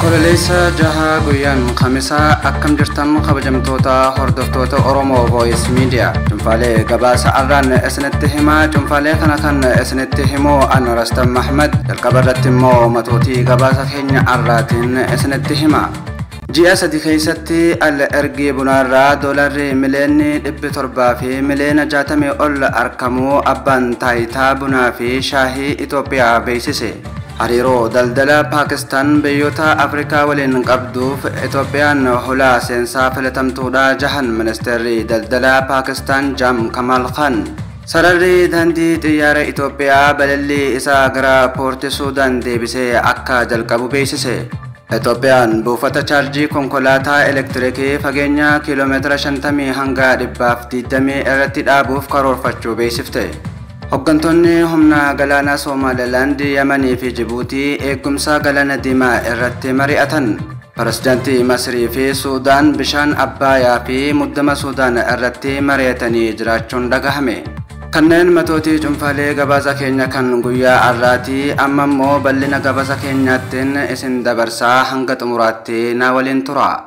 Onkololeessa 6 guyyaan Khamisaa akkam jirtan kabajamtoota hordoftoota Oromo Voice Media. Cunfaalee gabaasa arraan isinitti himaa. Cunfaalee kana kan isinitti himu an Rastam Ahmed. Jalqaba irratti immoo matootii gabaasa keenya arraatiin isinitti hima. Ji'a 3 keessatti al ergii bunaarraa doolarri miliyoonni 700 fi miliyoona 60 ol argamuu abbaan taayitaa bunaa fi shaahii Itoophiyaa beeksise. Hariiroo daldala Paakistaan biyyoota Afrikaa waliin qabduuf Itoophiyaan hulaa seensaa filatamtuudha jahan ministeerri daldala Paakistaan Jaam Kamal Khan. Sararri daandii xiyyaara Itoophiyaa balallii isaa gara Poorti Suudaan deebisee akka jalqabu beeksise. Itoophiyaan buufata chaarjii konkolaataa elektirikii fageenya kiiloomeetira 50 hanga 120 irratti dhaabuuf karoorfachuu beeksifte. Hooggantoonni humna galaanaa Somaalilaand, Yamanii fi Jibuutii eegumsa galaana diimaa irratti mari'atan. Pirezidaantii Masrii fi Suudaan bishaan Abbayaa fi muddama Suudaan irratti mari'atanii jiraachuun dhagahame. Kanneen matootii cunfaalee gabaasa keenya kan guyyaa har'aatii amma immoo bal'ina gabaasa keenyaattiin isin dabarsaa hanga xumuraatti na waliin tura.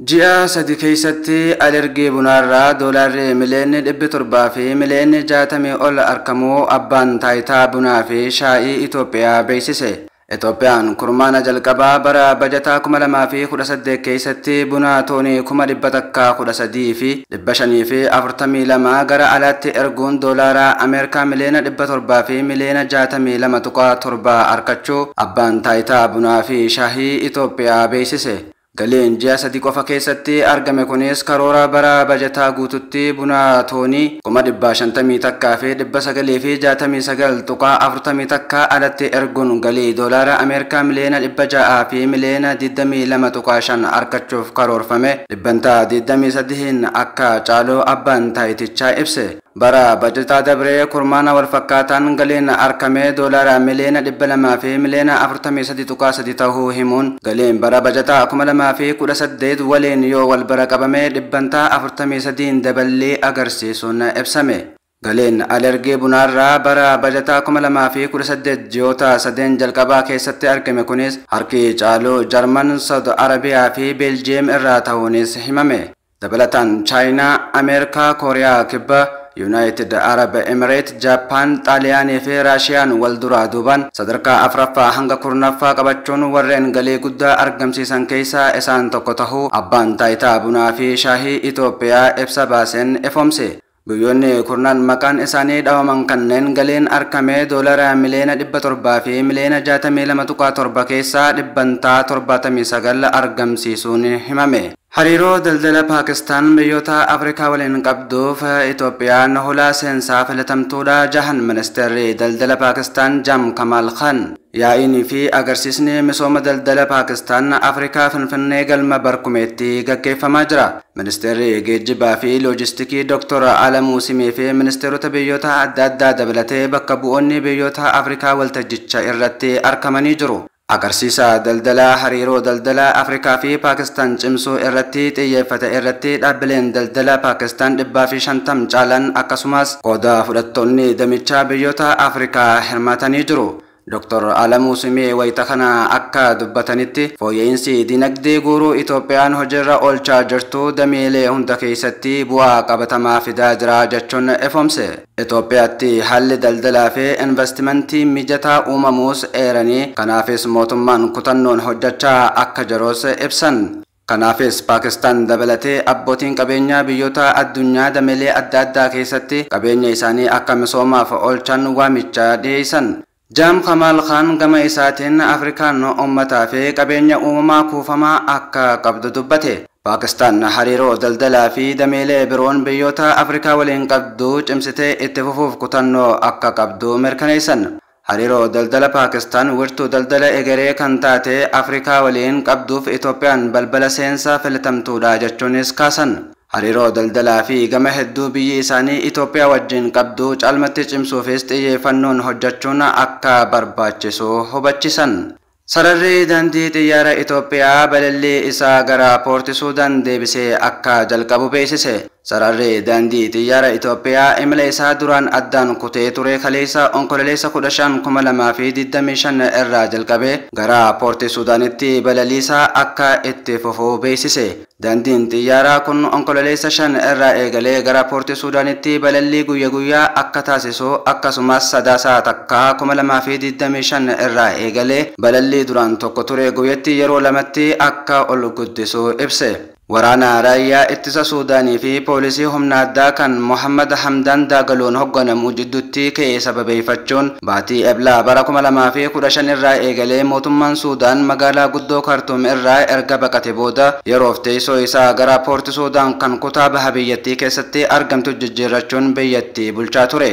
Ji'a 3 keessatti alergii bunaarraa doolarri miliyoonni 700 fi miliyoonni 60 ol argamuu abbaan taayitaa bunaa fi shaayii Itoophiyaa beeksise. Itoophiyaan kurmaana jalqabaa bara bajataa 2018 keessatti buna toonii 113,542 gara alaatti erguun doolaara Ameerikaa miliyoona 700 fi miliyoona 62.7 argachuu abbaan taayitaa bunaa fi shaayii Itoophiyaa beeksise. Galiin ji'a 3 qofa keessatti argame kunis karoora bara bajataa guututti buna toonii 551,969.41 alatti erguun galii doolaara Ameerikaa miliyoona 600 fi miliyoona 22.5 argachuuf karoorfame 23% akka caalu abbaan taayitichaa ibse. Bara bajataa dabree kurmaana walfakkaataan galiin argame doolaara miliyoona 200 fi miliyoona 43.3 ta'uu himuun galiin bara bajataa 2018 waliin yoo wal bara qabame 43% dabalii agarsiisuun ibsame. Galiin alergii bunaarraa bara bajataa 2018 ji'oota 3 jalqabaa keessatti argame kunis harki caalu Jarman, Saudi Arabiyaa fi Beeljiyeem irraa ta'uunis himame. Dabalataan Chaayinaa, Ameerikaa, Kooriyaa Kibbaa, United Arab Emirates, Japan, Xaaliyaanii fi Raashiyaan wal duraa duubaan sadarkaa 4ffaa hanga 10ffaa qabachuun warreen galii guddaa argamsiisan keessaa isaan tokko ta'uu abbaan taayitaa bunaa fi shaahii Itoophiyaa ibsa baaseen ifoomse. Biyyoonni kurnaan maqaan isaanii dhawaman kanneen galiin argame doolara miliyoona 700 fi miliyoona 62.7 keessaa 79% argamsiisuun himame. Hariiroo daldala Paakistaan biyyoota Afrikaa waliin qabduuf Itoophiyaan hulaa seensaa filatamtuudha jahan ministeerri daldala Paakistaan Jaam Kamal Khan. Yaa'iinii fi agarsiisni misooma daldala Paakistaan Afrikaa Finfinnee galma Barkumeetti gaggeeffamaa jira. Ministeerri geejjibaa fi loojistikii Dr. Alamuu Simee fi ministeerota biyyoota adda addaa dabalatee bakka bu'oonni biyyoota Afrikaa waltajjicha irratti argamanii jiru. Agarsiisa daldalaa hariiroo daldala Afrikaa fi Paakistaan cimsuu irratti xiyyeeffate irratti dhaabbileen daldala Paakistaan 150 caalan akkasumas qooda fudhattoonni damichaa biyyoota Afrikaa hirmaatanii jiru. Dr. Alamuu Simee wayita kana akka dubbatanitti fooyya'insi dinagdee guuruu Itoophiyaan hojiirra oolchaa jirtu dameelee hunda keessatti bu'aa qabatamaa fidaa jira jechuun ifoomse. Itoophiyaatti haalli daldalaa fi investimentii mijataa uumamuus eeranii kanaafis mootummaan kutannoon hojjechaa akka jirus ibsan. Kanaafis Paakistaan dabalatee abbootiin qabeenyaa biyyoota addunyaa dameelee adda addaa keessatti qabeenya isaanii akka misoomaaf oolchan waamicha dhiyeessan. Jaam Kamal Khan gama isaatiin Afrikaan uummataa fi qabeenya uumamaa kuufamaa akka qabdu dubbate. Paakistaan hariiroo daldalaa fi dameelee biroon biyyoota Afrikaa waliin qabdu cimsitee itti fufuuf kutannoo akka qabdu mirkaneessan. Hariiroo daldala Paakistaan wirtuu daldala egeree kan taate Afrikaa waliin qabduuf Itoophiyaan balbala seensaa filatamtuudha jechuunis kaasan. Hariiroo daldalaa fi gama hedduu biyyi isaanii Itoophiyaa wajjin qabdu caalmatti cimsuufis xiyyeeffannoon hojjechuun akka barbaachisu hubachiisan. Sararri daandii xiyyaara Itoophiyaa balallii isaa gara Poorti Suudaan deebisee akka jalqabu beeksise. Sararri daandii xiyyaara Itoophiyaa imala isaa duraan addaan kutee ture kaleessa Onkololeessa 15 2025 irraa jalqabee gara Poorti Suudaanitti balaliisaa akka itti fufuu beeksise. Daandiin xiyyaaraa kun Onkololeessa 5 irraa eegalee gara Poorti Suudaanitti balallii guyya guyyaa akka taasisu, akkasumas Sadaasa 1 2025 irraa eegalee balallii duraan tokko ture guyyatti yeroo lamatti akka ol guddisu ibse. Waraana raayyaa ittisa Suudaanii fi poolisii humna addaa kan Mohammad Hamdan Daagaloon hoogganamu jidduutti ka'e sababeeffachuun baatii Eblaa bara 2015 irraa eegalee mootummaan Suudaan magaalaa guddoo Khartoum irraa erga baqate booda yeroof teessoo isaa gara Poorti Suudaan kan kutaa baha biyyattii keessatti argamtu jijjiirrachuun biyyattii bulchaa ture.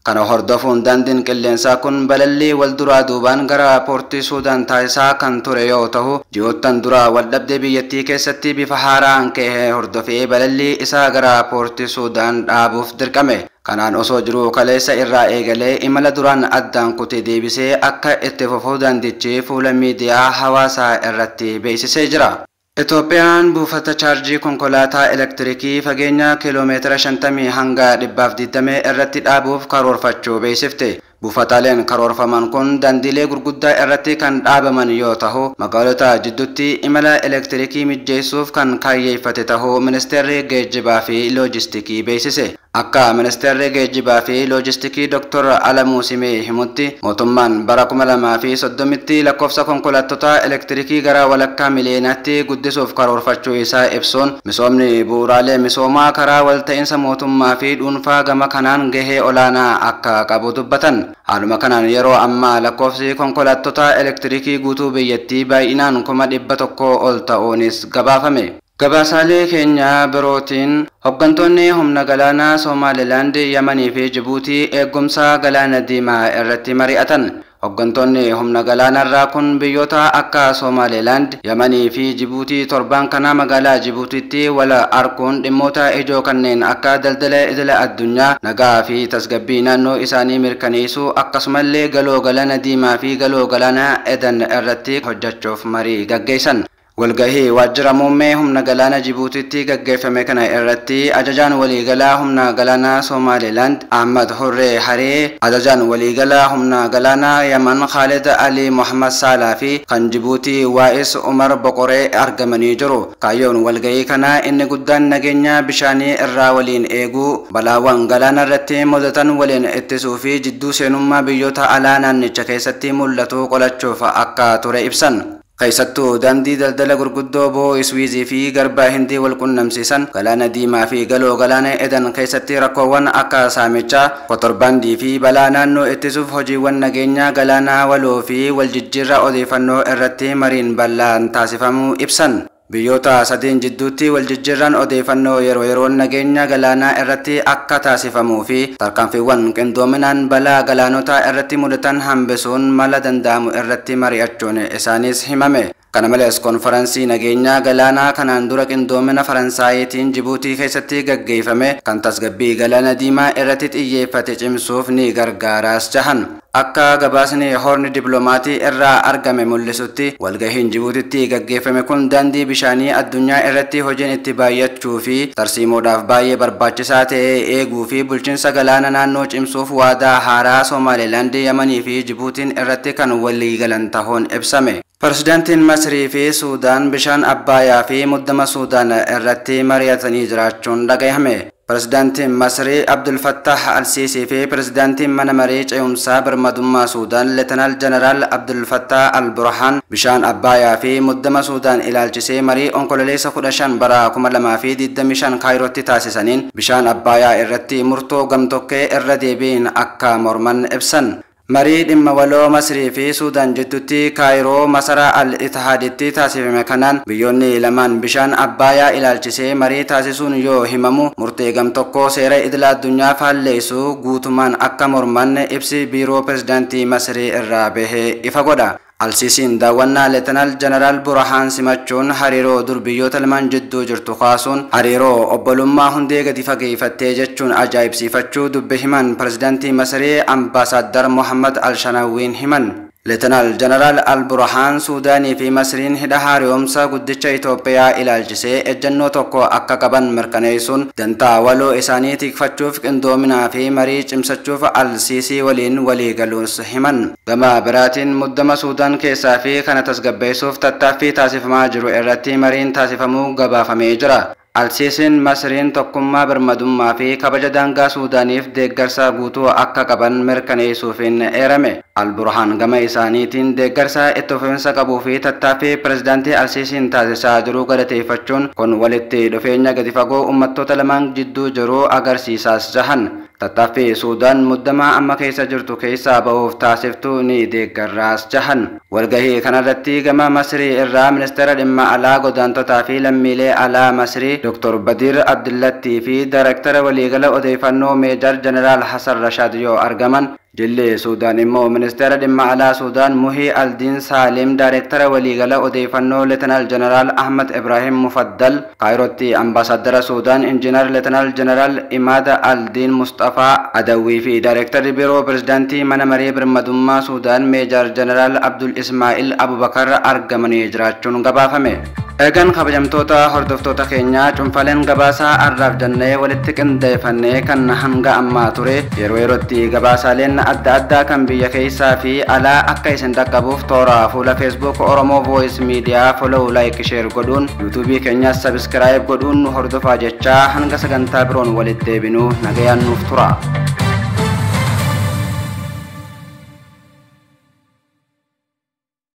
Kana hordofuun daandiin qilleensaa kun balallii wal duraa duubaan gara Poortii Suudaan taasisaa kan ture yoo ta'u, ji'oottan dura waldhabdee biyyattii keessatti bifa haaraan ka'e hordofee balallii isaa gara Poortii Suudaan dhaabuuf dirqame. Kanaan osoo jiruu kaleessa irraa eegalee imala duraan addaan kutee deebisee akka itti fufuu daandichi fuula miidiyaa hawaasaa irratti beeksisee jira. Itoophiyaan buufata chaarjii konkolaataa elektirikii fageenya kiiloomeetira 50 hanga 120 irratti dhaabuuf karoorfachuu beeksifte. Buufataaleen karoorfaman kun daandiilee gurguddaa irratti kan dhaabaman yoo ta'u, magaalota jidduutti imala elektirikii mijeessuuf kan kaayyeeffate ta'uu Ministeerri Geejjibaa fi Loojistikii beeksise. Akka Ministeerri Geejjibaa fi Loojistikii Dr. Alamuu Simee himutti, mootummaan bara 2030tti lakkoofsa konkolaattota elektirikii gara walakkaa miliyoonaatti guddisuuf karoorfachuu isaa ibsuun, misoomni bu'uuraalee misoomaa karaa walta'iinsa mootummaa fi dhuunfaa gama kanaan gahee olaanaa akka qabu dubbatan. Haaluma kanaan yeroo ammaa lakkoofsi konkolaattota elektirikii guutuu biyyattii baay'inaan 100,000 ol ta'uunis gabaafame. Gabaasaalee keenya birootiin, hooggantoonni humna galaanaa Somaalilaand, Yamanii fi Jibuutii eegumsa galaana diimaa irratti mari'atan. Hooggantoonni humna galaanarraa kun biyyoota akka Somaalilaand, Yamanii fi Jibuutii torban kana magaalaa Jibuutiitti wal arguun dhimmoota ijoo kanneen akka daldala idila addunyaa, nagaa fi tasgabbii naannoo isaanii mirkaneessuu, akkasumallee galoo galaana diimaa fi galoo galaana Edan irratti hojjechuuf marii gaggeessan. Walgahii waajjira muummee humna galaana Jibuutiitti gaggeeffame kana irratti ajajaan waliigalaa humna galaanaa Somaalilaand Ahmad Hurree Haree, ajajaan waliigalaa humna galaanaa Yaman Khalid Ali Muhammad Saalaa fi kan Jibuutii Waa'is Umar Boqoree argamanii jiru. Kaayyoon walgahii kanaa inni guddaan nageenya bishaanii irraa waliin eeguu, balaawwan galaana irratti mudatan waliin ittisuu fi jidduu seenummaa biyyoota alaa naannicha keessatti mul'atu qolachuuf akka ture ibsan. Keessattuu daandii daldala gurguddoo bo'oo Iswiizii fi garba Hindii wal qunnamsiisan galaana diimaa fi galoo galaana Edan keessatti rakkoowwan akka saamichaa, kotorbaandii fi balaa naannoo ittisuuf hojiiwwan nageenyaa galaanaa waloo fi waljijjiirraa odeeffannoo irratti mariin bal'aan taasifamuu ibsan. Biyyoota sadeen jidduutti waljijjiirraan odeeffannoo yeroo yeroon nageenya galaanaa irratti akka taasifamuu fi tarkaanfiiwwan qindoominaan balaa galaanotaa irratti mudatan hambisuun mala danda'amu irratti mari'achuun isaanis himame. Kana malees konferansii nageenyaa galaanaa kanaan dura qindoomina Faransaayitiin Jibuutii keessatti gaggeeffame kan tasgabbii galaana diimaa irratti xiyyeeffate cimsuuf ni gargaaraas jahan. Akka gabaasni horni dippiloomatii irraa argame mul'isutti, walgahiin Jibuutitti gaggeeffame kun daandii bishaanii addunyaa irratti hojiin itti baay'achuu fi tarsiimoodhaaf baay'ee barbaachisaa ta'e eeguu fi bulchiinsa galaana naannoo cimsuuf waadaa haaraa Somaalilaand, Yamanii fi Jibuutiin irratti kan waliigalan ta'uun ibsame. Pirezidaantiin Masrii fi Suudaan bishaan Abbayaa fi muddama Suudaan irratti mari'atanii jiraachuun dhagahame. Pirezidaantiin Masrii Abdul Fattah Al-Siisii fi Pirezidaantiin mana marii ce'umsaa birmadummaa Suudaan Leetanaal Jeneraal Abdul Fattah Al-Burhaan bishaan Abbayaa fi muddama Suudaan ilaalchisee marii Onkololeessa 15 bara 2025 Kaayirootti taasisaniin bishaan Abbayaa irratti murtoo gamtokkee irra deebiin akka morman ibsan. Marii dhimma waloo Masrii fi Suudaan jidduutti Kaayiroo masaraa Al-Ittihaaditti taasifame kanaan biyyoonni lamaan bishaan Abbayaa ilaalchisee marii taasisuun yoo himamu, murtee gamtokkoo seera idila addunyaa faalleessu guutumaan akka morman ibsi biiroo pirezidaantii Masrii irraa bahee ifa godha. Alsiisiin daawwannaa Leetanaal Jeneraal Burhaan simachuun hariiroo dur biyyoota lamaan jidduu jirtu kaasuun hariiroo obbolummaa hundee gadi fageeffattee jechuun ajaa'ibsiifachuu dubbi himan pirezidaantii Masrii Ambaasaddar Mohammad Alshanawwiin himan. Leetanaal Jeneraal Al-Burhaan Suudaanii fi Masriin hidha haaromsa guddicha Itoophiyaa ilaalchisee ejjennoo tokko akka qaban mirkaneessuun dantaa waloo isaanii tikfachuuf qindoominaa fi marii cimsachuuf Al-Siisii waliin walii galuus himan. Gama biraatiin muddama Suudaan keessaa fi kana tasgabbeessuuf tattaaffii taasifamaa jiru irratti mariin taasifamuu gabaafamee jira. Alsiisiin Masriin tokkummaa birmadummaa fi kabaja daangaa Suudaaniif deeggarsa guutuu akka qaban mirkaneessuufiin eerame. Alburhaan gama isaaniitiin deeggarsa itti fufiinsa qabuu fi tattaaffii pirezidaantii Alsiisiin taasisaa jiru galateeffachuun kun walitti dhufeenya gadi fagoo uummattoota lamaan jidduu jiru agarsiisaas jahan. Tattaaffii Suudaan muddamaa amma keessa jirtu keessaa bahuuf taasiftu ni deeggarraas jahan. Walgahii kanarratti gama Masrii irraa ministeera dhimma alaa godaantotaa fi lammiilee alaa Masrii Dr. Badir Abdullattii fi Daayirektara waliigala odeeffannoo Meejar Jeneraal Hassan Rashaad yoo argaman, Jilli Suudaan immoo ministeera dhimma alaa Suudaan Muhii Aldiin Saalim, Daayirektara waliigala odeeffannoo Leetanaal Jeneraal Ahmad Ibrahim Mufaddal, Kaayirootti Ambaasaddara Suudaan Injiinar Leetanaal Jeneraal Imaada Aldiin Mustafaa Adawwii fi Daayirektarri Biiroo Pirezidaantii Mana Maree Birmadummaa Suudaan Meejar Jeneraal Abdul Ismaa'il Abubakar argamanii jiraachuun gabaafame. Eegan kabajamtoota hordoftoota keenyaa, cuunfaaleen gabaasaa har'aaf jennee walitti qindeeffannee kan hanga ammaa ture. Yeroo yerootti gabaasaaleen adda addaa kan biyya keessaa fi alaa akka isin dhaqqabuuf toora fuula Facebook Oromoo Voice Media follow, like, share godhuun, YouTube keenyas subscribe godhuun nu hordofaa jechaa, hanga sagantaa biroon walitti deebinuu nagayaan nuuf tura.